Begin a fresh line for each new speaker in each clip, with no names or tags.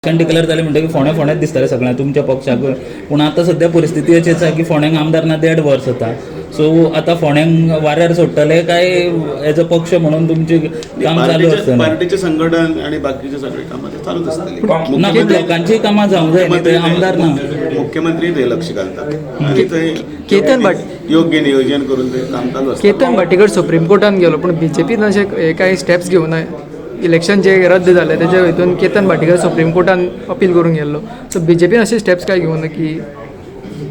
Declare जाले म्हणटकीर फोंड्या फोंड्याच दिसताले सगळ्यांक तुमच्या पक्षाक. पूण आतां सद्या परिस्थिती अशी आसा की फोंड्यांक आमदार ना देड वर्स जाता. सो आतां फोंड्यांक वाऱ्यार सोडटले काय एज अ पक्ष म्हणून तुमचें काम चालू आसतलें?
पार्टीचे संघटन आणि बाकीचे सगळे कामां ते चालूच आसतली.
ना, पूण लोकांचीय कामां जावंक जाय न्ही, ते आमदार ना.
मुख्यमंत्री थंय लक्ष घालतात आणि थंय
केतन भाट.
योग्य नियोजन करून ते काम चालू आसता.
केतन भाटीकर सुप्रीम कोर्टान गेलो, पूण बीजेपीन अशें हे कांय स्टेप्स घेवना. इलेक्शन जे रद्द जालें तेच्या हितून केतन भाटीकर सुप्रीम कोर्टान अपील करूंक गेल्लो. सो बीजेपीन अशे स्टेप्स काय घेवना की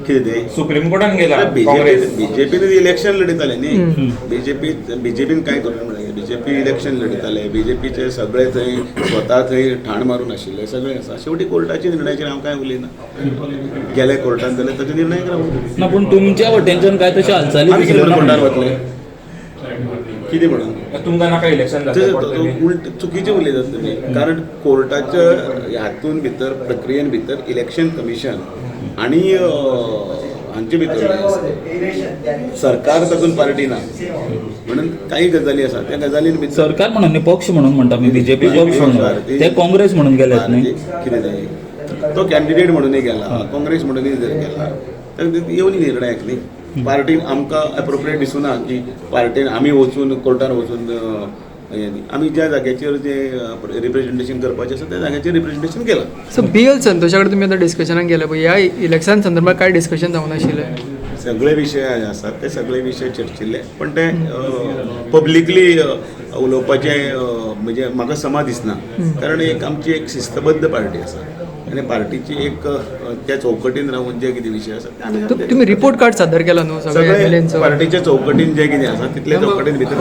कितें ते
सुप्रीम कोर्टान गेला काँग्रेस.
बीजेपीन इलेक्शन लढयताले न्ही. बीजेपी, बीजेपीन काय करूं म्हणलें, बीजेपी इलेक्शन लढयताले. बीजेपीचे सगळे थंय स्वता थंय ठाण मारून आशिल्ले सगळे आसा. शेवटी कोर्टाच्या निर्णयाचेर हांव काय उलयना. गेले कोर्टान जाल्यार ताचे निर्णय रावूं.
ना, पूण तुमच्या वटेनच्यान काय तशी हालचाली
आमी कितें
दिसल्यो ना.
म्हणून कोर्टान वतले कितें म्हणून?
तुमकां नाका इलेक्शन
ते
जातलें?
उलट चुकीचे उलयतात तुमी, कारण कोर्टाच्या हातून भितर, प्रक्रियेन भितर इलेक्शन कमिशन आणि हांचे भितर सरकार तातूंत पार्टी ना. म्हणून काही गजाली आसा, त्या गजालीन भितर
सरकार म्हणून न्ही, पक्ष म्हणून म्हणटा मी, बीजेपी पक्ष म्हणून. ते काँग्रेस म्हणून गेल्यात न्ही.
कितें तें, तो कॅन्डिडेट म्हणूनय गेला, काँग्रेस म्हणूनय जर गेला तर ते येवन निर्णयाक न्ही. पार्टीन आमकां एप्रोप्रिएट दिसुना की पार्टीन आमी वचून कोर्टान वचून हें न्ही. आमी ज्या जाग्याचेर जे रिप्रेझेंटेशन करपाचें आसा त्या जाग्याचेर रिप्रेझेंटेशन केलां.
सो बी एल संतोशा कडेन तुमी आतां डिस्कशनाक गेले पळय, ह्या इलेक्शन संदर्भात कांय डिस्कशन जावंक नाशिल्लें?
सगळे विशय आसात ते सगळे विशय चर्चिल्ले, पण ते पब्लिकली उलोवपाचें म्हणजे म्हाका समा दिसना, कारण एक आमची एक शिस्तबद्ध पार्टी आसा आनी पार्टीची एक त्या चौकटीन रावन जे कितें विशय आसा ते आमी
तुमी रिपोर्ट कार्ड सादर केला न्हू सगळे
सगळे
एम एल एनचो?
पार्टीच्या चौकटीन जे कितें आसा तितले चौकटीन भितर.